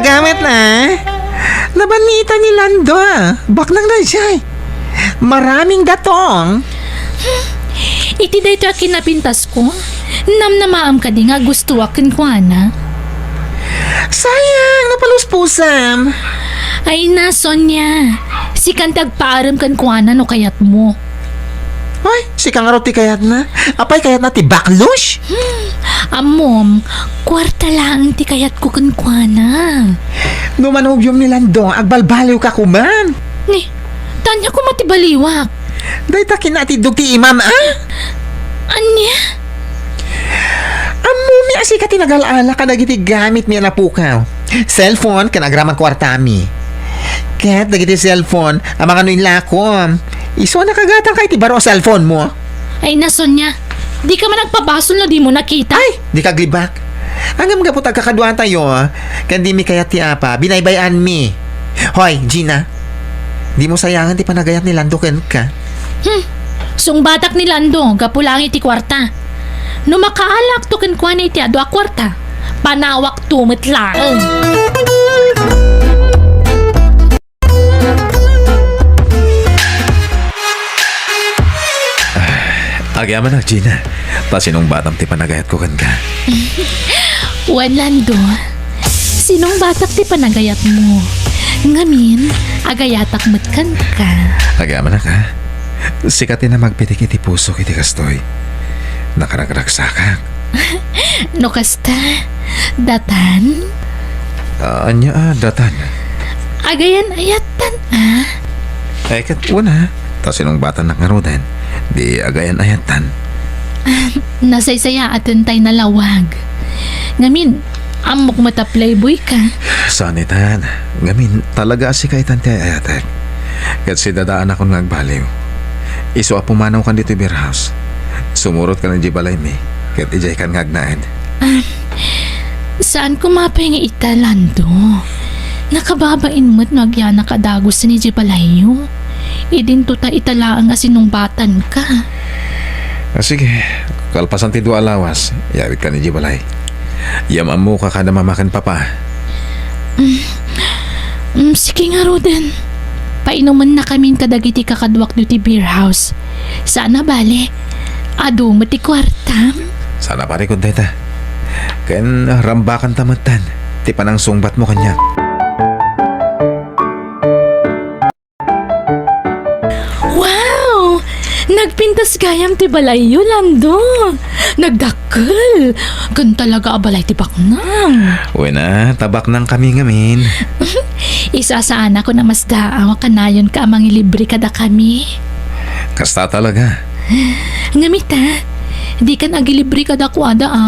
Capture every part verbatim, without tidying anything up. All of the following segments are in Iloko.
Gamit na. Laban ni ita ni Lando. Baknang na jay. Maraming datong. Iti daytoy a kinapintasko, namnamaam kadi nga agustoak kenkuana? Sayang, napaluspusam. Ay na, Sonia. Sikan ti agpaarem kenkuana no kayatmo. Ay, sika ngarud ti kayatna? Apay kayatna ti baklos? Hmm, ammom, kuarta laeng ti kayatko kenkuana. No manugyom ni Lando, agbalbaliwka koma. Ni, ania koma ti baliwak? Dayta kinatiddog ti imam, a? Ania? Ammomi a sika ti nagal-ala kadagiti gamitmi a napukaw. Cellphone ken agraman kuartami. Ket dagiti cellphone a mangano ilakom, isu a nakagatangka iti baro a cellphonemo. Ay na, Sonia, dika man agpabasol no dimo nakita. Ay, dika aglibak. Ngem gapu ta agkakaduatayo, ken dimi kayat ti apa, binaybay-anmi. Hoy, Gina, dimo sayangan ti panagayat ni Lando kenka. Hmm, sungbatak ni Lando, gapu laeng iti kuarta. No makaalakto kenkuana iti adu a kuarta, panawakto met laeng. Agyamanak, Gina. Ta sinungbatam ti panagayatko kenka. Wen, Lando. Sinungbatak ti panagayatmo. Ngamin, agayatak met kenka. Agyamanak, a? Sika ti namagpitik iti pusok iti kastoy. Nakaragraksakak. No kasta, datan? A, ania a datan? Agayan-ayatan, a? Ay, ket wen, a. Ta sinungbatannak ngaruden, di agayan-ayatan. A, nasaysayaatentay nalawag. Ngamin, ammok met a playboy ka. Saan itan. Ngamin, talaga a sika itan ti ay-ayatek. Ket sidadaanakon nga agbaliw. Isu a pumanawkan ditoy beer house. Sumurotka idiay balaymi, ket idiaykan nga agnaed. A, saan koma pay nga ita, Lando. Nakababain met no agyanak a dagusen idiay balayyo. Idinto ta ita laeng a sinungbatanka. A, sige, kalpasan ti dua a lawas, yawidkan idiay balay. Yam-ammoka kada mama ken papa. Mm. Mm, sige ngaruden. Painumennakamin kadagiti kakaduak ditoy beer house. Saan a bale, adu met ti kuartam. Saan a parikut dayta. Ken rambakanta metten ti panangsungbatmo kaniak. Wow! Nagpintas gayam ti balayyo, Lando. Nagdakkel. Ken talaga a balay ti baknang. Wen a, ta baknangkami ngamin. Isasaanakon a masdaaw a kanayonka a mangilibre kadakami. Kasta talaga. Ngem ita, dikan agilibre kadakuada, a.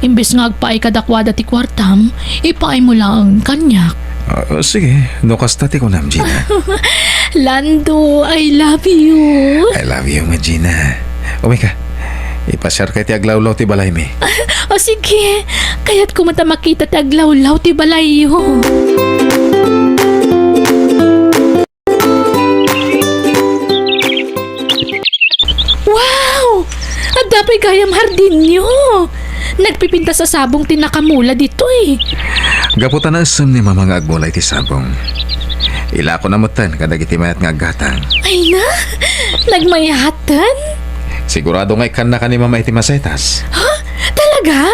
Imbes nga agpaay kadakuada ti kuartam, ipaaymo laeng kaniak. A, sige, no kasta ti kunam, Gina. Lando, I love you. I love you met, Gina. Umay ka. Ipasiarka iti aglawlaw ti balaymi. O sige, kayatko met a makita ti aglawlaw ti balayyo. Wow! Adda pay gayam hardinyo! Nagpipintas a sabong ti nakamula ditoy. Gapu ta naessem ni Mama nga agmula iti sabong, ilakona metten kadagiti mayat nga aggatang. Ay na! Nagmayaten? Sigurado nga ikkannaka ni Mama iti masetas. Ha? Talaga?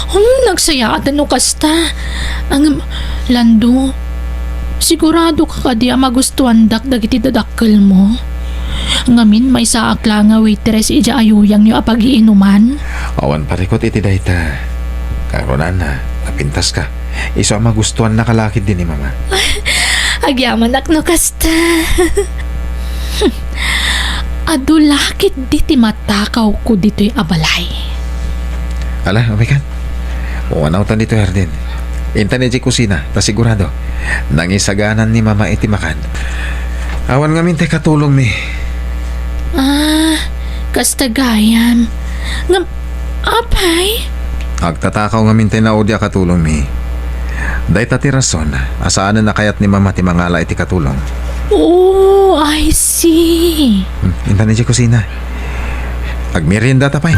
Hmm, nagsayaaten no kasta. Ngem, Lando, siguradoka kadi a magustuandak dagiti dadakkelmo? Ngamin, maysaak la nga waitress idiay ayuyangyo a pagiinuman? Awan parikut iti dayta. Kangrunaan, napintaska. Isu a magustuannaka la ketdi ni Mama. Agyamanak no kasta. Adu la ketdi ti matakawko ditoy a balay. Ala, umaykan. Umanawtan ditoy hardin. Intan idiay kusina, ta sigurado, nangisaganan ni Mama iti makan. Awan ngamin ti katulongmi. A, kasta gayam. Ngem, apay? Agtatakaw ngamin ti naudi a katulongmi. Dayta ti rason a saanen a kayat ni Mama ti mangala iti katulong. Oh, I see. Hmm, intan idiay kusina. Agmeriendata pay.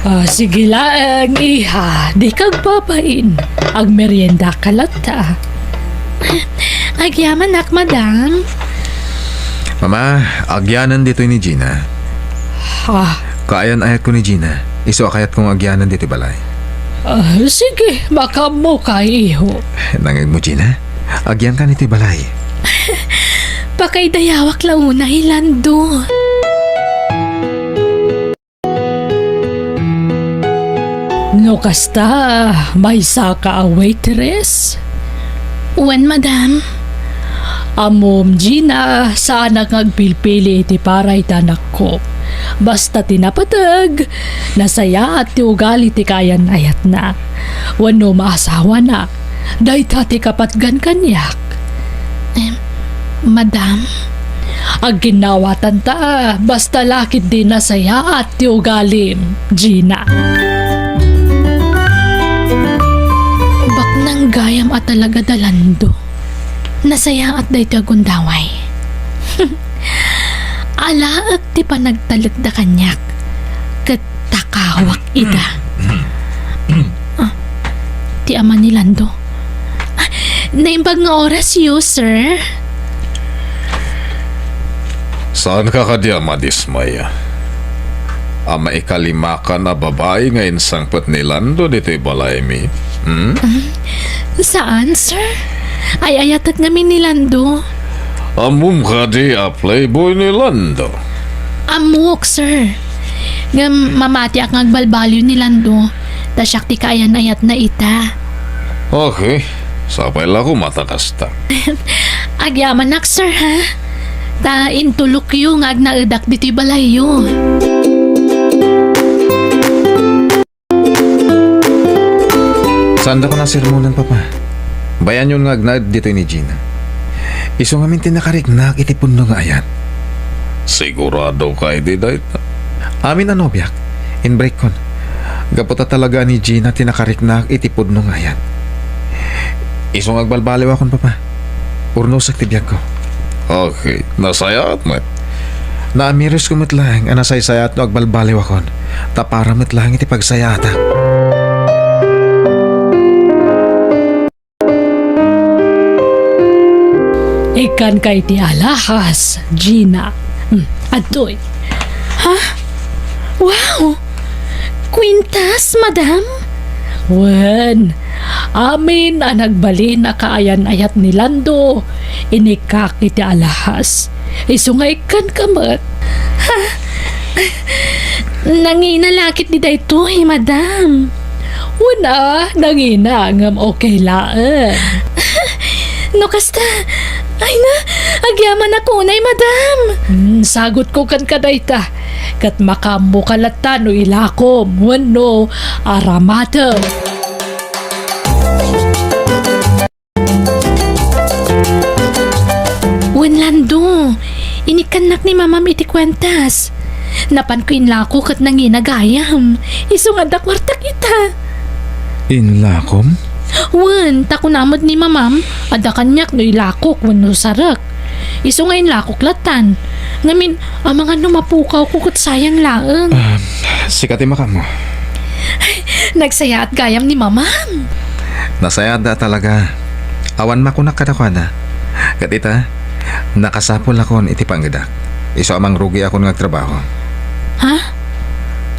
Ah, sige laeng, iha. Dika agbabain. Agmeriendaka latta. Agyamanak, madam. Mama, agyanan ditoy ni Gina. Ah. Kaayan-ayatko ni Gina. Isu a kayatko nga agyanan ditoy balay. Ah, sige, makaammoka, iho. Nangegmo, Gina? Agyanka ditoy balay. Pakaidayawak la unay, Lando. No kasta, maysaka a waitress? Wen, madam. Ammom, Gina, saanak nga agpilpili iti para iti anakko. Basta ti napateg, nasayaat ti ugali ti kaayan-ayatna. Wenno maasawana, dayta ti kapatgan kaniak. Em, madam? Agginnawatanta, basta la ketdi nasayaat ti ugalim, Gina. Baknang gayam a talaga da, Lando. Nasayaat daytoy a gundaway. Alaek ti panagtalekda kaniak, ket takawak ida. Ah, ti ama ni Lando. Ah, naimbag nga orasyo, sir. Saanka kadi a madismay a maikalimakan a babai nga insangpet ni Lando ditoy balaymi? Hmm? Hmm? Saan, sir? Ay-ayatek ngamin ni Lando. Ammom kadi a playboy ni Lando? Ammok, sir. Ngem mamatiak nga agbalbaliw ni Lando, ta siak ti kaayan-ayatna ita. Okay. Sapay la koma ta kasta. Agyamanak, sir, ha? Ta intulokyo nga agnaedak ditoy balayyo. Saandakon a sermonen, Papa. Bay-anyon nga agnaed ditoy ni Gina. Isu ngamin ti nakariknak iti pudno nga ayat. Siguradoka idi dayta? Amin a nobiak, inbreakkon. Gapu ta talaga ni Gina ti nakariknak iti pudno nga ayat. Isu nga agbalbaliwakon, Papa. Urnosek ti biagko. Okay, nasayaat met. Naamiresko met laeng a nasaysayaat no agbalbaliwakon, ta para met laeng iti pagsayaatak. Ikkanka iti alahas, Gina. Hmm, adtoy. Ha? Wow! Kwintas, madam? Wen, amin a nagbalin a kaayan-ayat ni Lando, inikkak iti alahas. Isu nga ikkanka met. Ha? Nangina la ketdi daytoy, madam. Wen a, nangina, ngem okay laeng. No kasta, ay na, agyamanak unay, madam. Hmm, sagutko kenka dayta. Ket makaammoka latta no ilakom wenno aramatem. Wen, Lando, inikkannak ni Mamam iti kuentas. Napanko inlako ket nangina gayam. Isu nga adda kuartak ita. Inlakom? Wen, ta kuna met ni Mamam, adda kaniak no ilakok wenno sarek. Isu nga inlakok lattan. Ngamin, amangan no mapukawko ket sayang laeng. Ah, sika ti makaammo. Nagsayaat gayam ni Mamam. Nasayaatda talaga. Awan makunak kadakuada. Ket ita, nakasapulakon iti pangedak. Isu a mangrugiakon nga agtrabaho. Ha?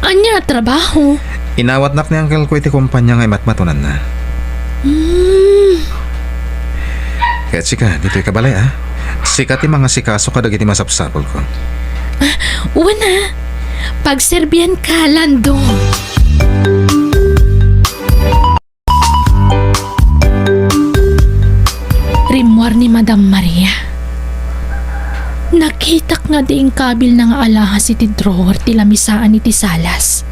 Ania a trabaho? Inawatnak ni angkelko iti kompania nga imatmatonanna. Hmm. Ket sika, ditoy ka balay, a? Sika ti mangasikaso kadagiti masapsapulko. Ah, wen a. Pagserbianka, Lando. Rimmuar ni Madam Maria. Nakitak nga di inkabilna nga alahas iti drawer ti lamisaan iti salas.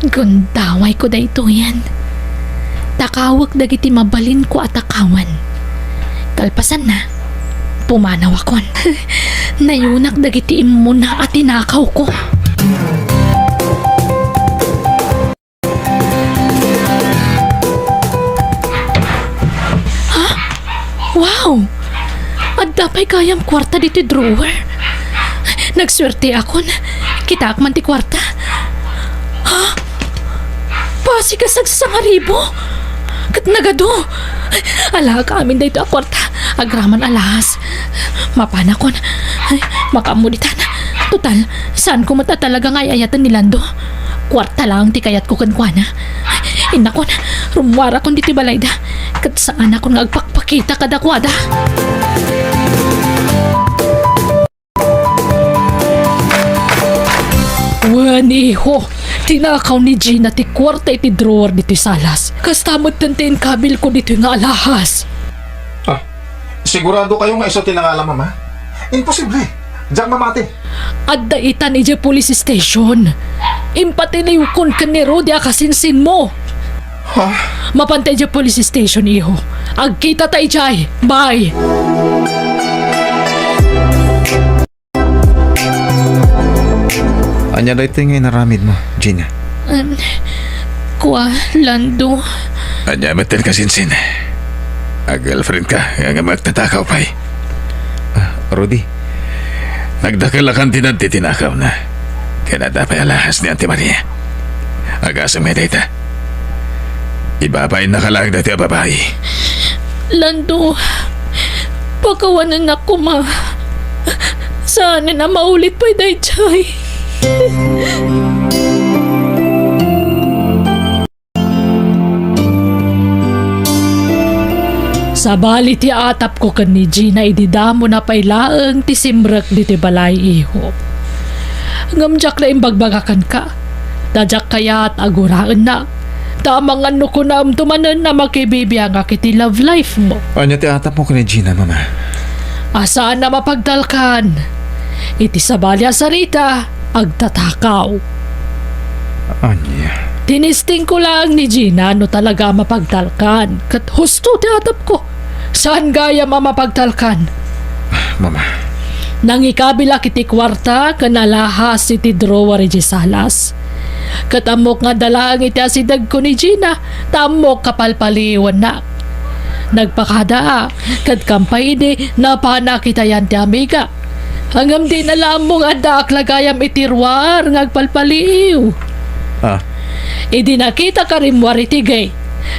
Gundawayko daytoyen. Takawek dagiti mabalinko a takawan. Kalpasanna, pumanawakon. Nayunak dagiti immuna a tinakawko. Ha? Wow! Adda pay gayam kuarta ditoy drawer. Nagsuerteakon. Kitaak man ti kuarta. Sika sagsangaribo? Ket nagadu? Alaak amin daytoy a kuarta. Agraman a lahas. Mapanakon. Ay, makaammo ditan. Total, saanko met a talaga nga ay-ayaten ni Lando. Kuarta laeng ti kayatko kenkuana. Innakon, rummuarakon ditoy balayda. Ket saanakon nga agpakpakita kadakuada. Wen, iho, tinakaw ni Gina ti kuarta iti drawer ditoy salas. Kasta metten ti inkabilko ditoy nga alahas. Ah, sigurado kayo nga isu ti nangalam, Mama? Imposible. Diak mamati. Adda itan idiay police station. Impatiliwkon ken ni Rudy a kasinsinmo. Ha? Mapanta idiay police station, iho. Agkitata idiay. Bye! Ania daytoy nga inaramidmo, Gina? Em, kua, Lando. Ania met ti kasinsin? A girlfriend ka, nga, nga agtatakaw pay. Ah, Rudy. Nagdakelakan ti nagtitinakawna. Ken adda pay alahas ni Auntie Maria. Agasem nga dayta. Ibabainna ka laeng daytoy a babai. Lando, pakawanennak koma. Saanen a maulit pay daydiay. Sabali ti atapko ken ni Gina idi damona pay laeng ti simrek ditoy balay, iho. Ngem diak la imbagbaga kenka. Ta diak kayat a guraennak. Ta amangan no kunamto manen a makibibiangak iti love life mo. Ania ti atapmo ken ni Gina, Mama? A saan a mapagtalkan. Iti sabali a sarita, agtatakaw. Ania? Tinistingko laeng ni Gina no talaga a mapagtalkan. Ket husto ti atapko. Saan gayam a mapagtalkan? Mama. Nangikabilak iti kuarta ken alahas iti drawer idiay salas. Ket ammok nga adda laeng iti asidegko ni Gina, ta ammok a palpaliiwennak. Nagpakadaak, ket kampay idi napanak iti ayan ti amiga. Ngem dina la ammo nga addaak la gayam iti ruar nga agpalpaliiw. Ah. Idi nakitak a rimmuar iti gate,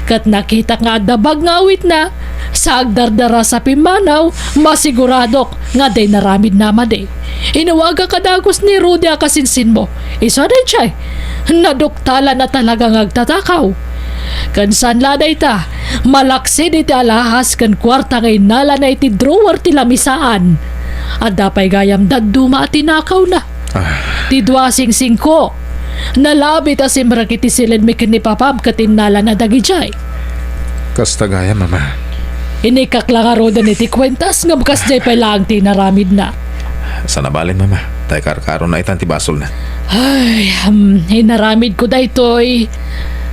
ket nakitak nga adda bag nga awitna, sa agdardarasa pimmanaw, masiguradok nga adda inaramidna a madi. Inawagak a dagus ni Rudy a kasinsinmo. Isu a daydiay, naduktalan a talaga nga agtatakaw. Ken saan la dayta, malaksid iti alahas ken kuarta nga innalana iti drawer ti lamisaan. Adda pay gayam dadduma a tinakawna. Ah. Ti dua a singsingko, nalabit a simrek iti siled mi ken ni Papam ket innalana dagidiay. Kasta gayam, Mama. Inikak la ngaruden iti kuentas ngem kasdiay pay laeng ti inaramidna. Saan a bale, Mama, ta ikarkarona itan ti basolna. Ay, um, inaramidko daytoy.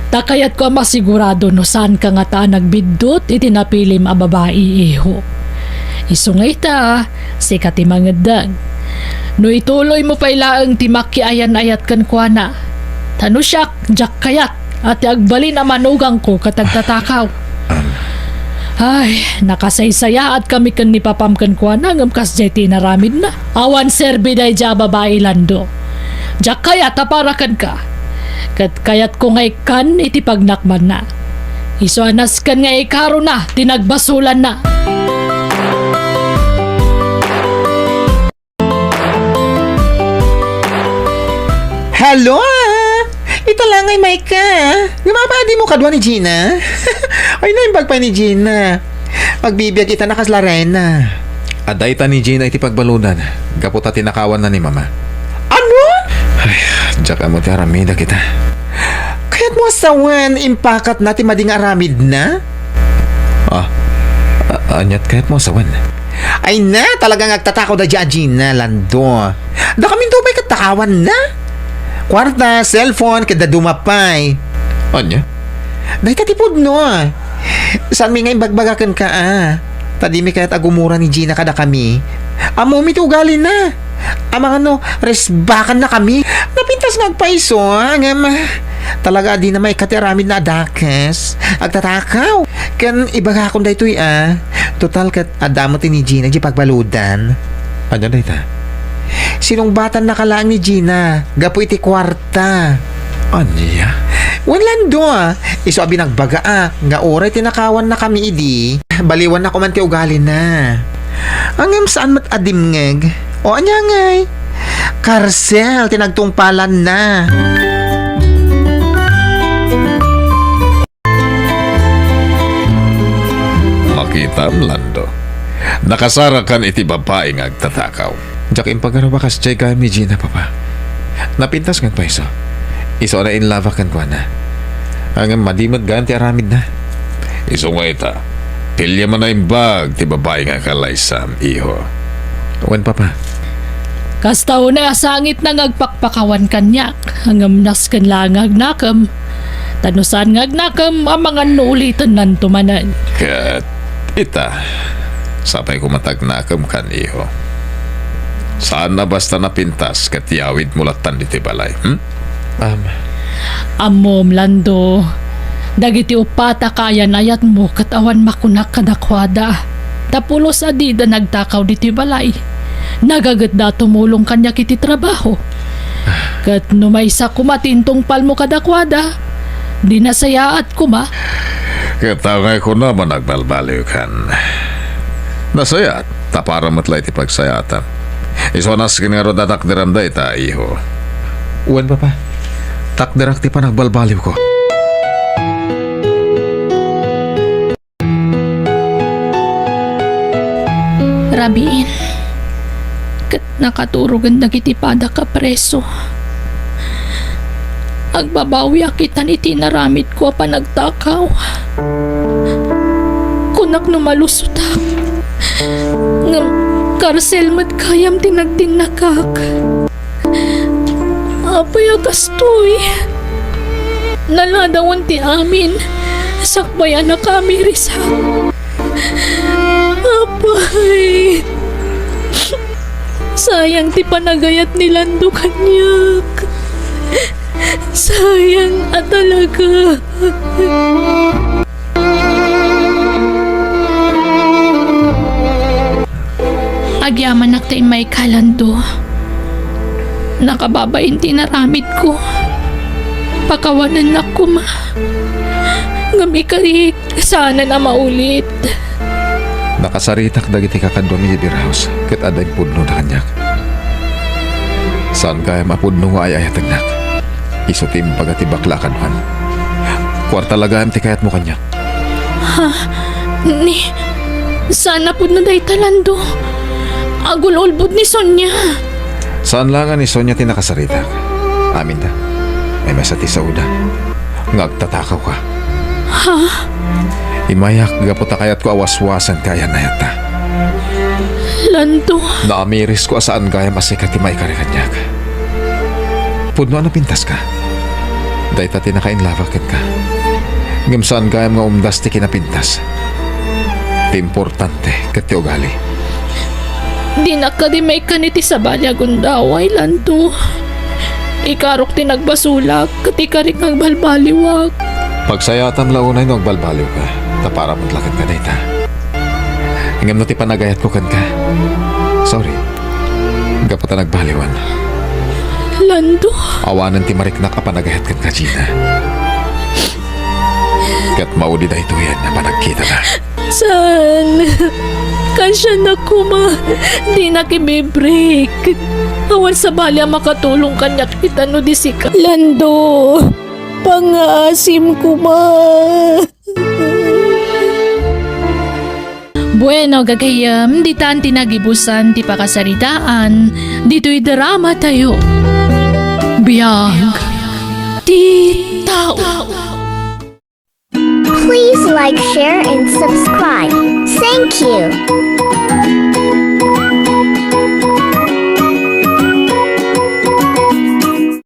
Ta kayatko a masigurado no saanka ngata a nagbiddut iti napilim a babai, iho. Isu nga ita, sika ti mangeddeng. No ituloymo pay laeng ti makiayan-ayat kenkuana, ta no siak, diak kayat a ti agbalin a manugangko ket agtatakaw. Ay, nakasaysayaatkami ken ni Papam kenkuana ngem kasdiay ti inaramidna. Awan serbi daydiay a babai, Lando. Diak kayat a para kenka. Ket kayatko nga ikkan iti pagnakmanna. Isu a nasken nga ikarona ti nagbasolanna. Hello, ah! Ita la nga imayka. Ngem apay a dimo kadua ni Gina? Ay, naimbag pay ni Gina. Agbibiag ita a kasla reyna. Adda ita ni Gina iti pagbaludan, gapu ta tinakawanna ni Mama. Ano? Ay, diak ammo ti aramida kita. Kayatmo a sawen, impakatna ti madi nga aramidna? Ah, a-, aniat kayatmo a sawen? Ay na, talaga nga agtatakaw daydiay a Gina, Lando. Dakaminto pay ket takawanna. Kuarta, cellphone, ket dadduma pay. Ania? Dayta ti pudno. Saanmi nga imbagbaga kenka, a. Ta dimi kayat a gumura ni Gina kadakami. Ammomi ti ugalina. Amangan no resbakannakami. Napintas nga agpayso, a, ngem, a, talaga a dina maikkan ti aramidna a dakes. Agtatakaw. Ken ibagakon daytoy, a. Total ket adda met ni Gina idiay pagbaludan. Ania dayta? Sinungbatannaka laeng ni Gina gapu iti kuarta. Ania? Wen, Lando, ah. Isu a binagbaga, ah, nga uray tinakawannakami idi, baliwannak man ti ugalina. Ngem saan met a dimngeg? O ania ngay? Karsel ti nagtungpalanna. Makitam, Lando. Nakasarakan iti babai nga agtatakaw. Diak impagaruba kasdiay gayam ni Gina, Papa. Napintas ngarud pay isu. Isu a nainlabak kenkuana. Ngem madi met gayam ti aramidna. Isu nga ita, piliem a naimbag ti babai nga kalaysam, iho. Wen, Papa. Kasta unay a sangitna nga agpakpakawan kaniak, ngem nasken laeng nga agnakem. Ta no saan nga agnakem, amangan no ulitennanto manen. Ket ita, sapay koma ta agnakem kan, iho. Saan a basta napintas ket yawidmo lattan ditoy balay, hmm? Am. Ammom, Lando, dagiti uppat a kaayan-ayatmo ket awan makunak kadakuada. Ta pulos a dida nagtakaw ditoy balay. Nagagetda a tumulong kaniak iti trabaho. Ket no maysa koma ti intungpalmo kadakuada, di nasayaat koma. Ket angay kuna man agbalbaliwkan. Nasayaat, ta para met la iti pagsayaatam. Isu a nasken ngarud a takderam dayta, iho. Wen, Papa. Takderak ti panagbalbaliwko. Rabiin, ket nakaturogen dagiti padak a preso. Agbabawiak itan iti inaramidko a panagtakaw. Kunak no malusotak, ngem karsel met gayam ti nagtinnakak. Apay a kastoy? Naladawan ti amin, sakbay a nakamirisak. Apay, sayang ti panagayat ni Lando kaniak. Sayang a talaga. Agyamanak ta immayka, Lando. Nakababain ti inaramidko. Pakawanennak koma. Ngem ikarik, saanen a maulit. Nakasaritak dagiti kakaduam iti beer house, ket adda impudnona kaniak. Saan gayam a pudno nga ay-ayatennak. Isu ti imbaga ti bakla a kaduam. Kuarta la gayam ti kayatmo kaniak. Ha? Ni, saan a pudno dayta, Lando? Agul-ulbod ni Sonia. Saan la nga ni Sonia ti nakasaritak. Aminda. Ay, maysa ti saoda nga agtatakawka. Ha? Immayak gapu ta kayatko a waswasen ti ayan-ayatta. Lando. Naamirisko a saan gayam a sika ti maikari kaniak. Pudno a napintaska. Dayta ti nakainlabak kenka. Ngem saan gayam nga umdas ti kinapintas. Ti importante ket ti ugali. Dinak kadi maikkan iti sabali a gundaway, Lando. Ikarok ti nagbasolak, ket ikarik nga agbalbaliwak. Pagsayaatam la unay no agbalbaliwka, ta para met la kenka dayta. Ngem no ti panagayatko kenka, sorry. Gapu ta nagbaliwan. Lando. Awanen ti mariknak a panagayat kenka, Gina. Ket maudi daytoyen a panagkitana. Saan? Kasianak koma. Dinak ibibreak. Awan sabali a makatulong kaniak ita no di sika. Lando, pangngaasim koma. Bueno, gagayyem, ditan ti nagibusan ti pakasaritaan ditoy drama tayo. Biag ti tao. Please like, share, and subscribe. Thank you.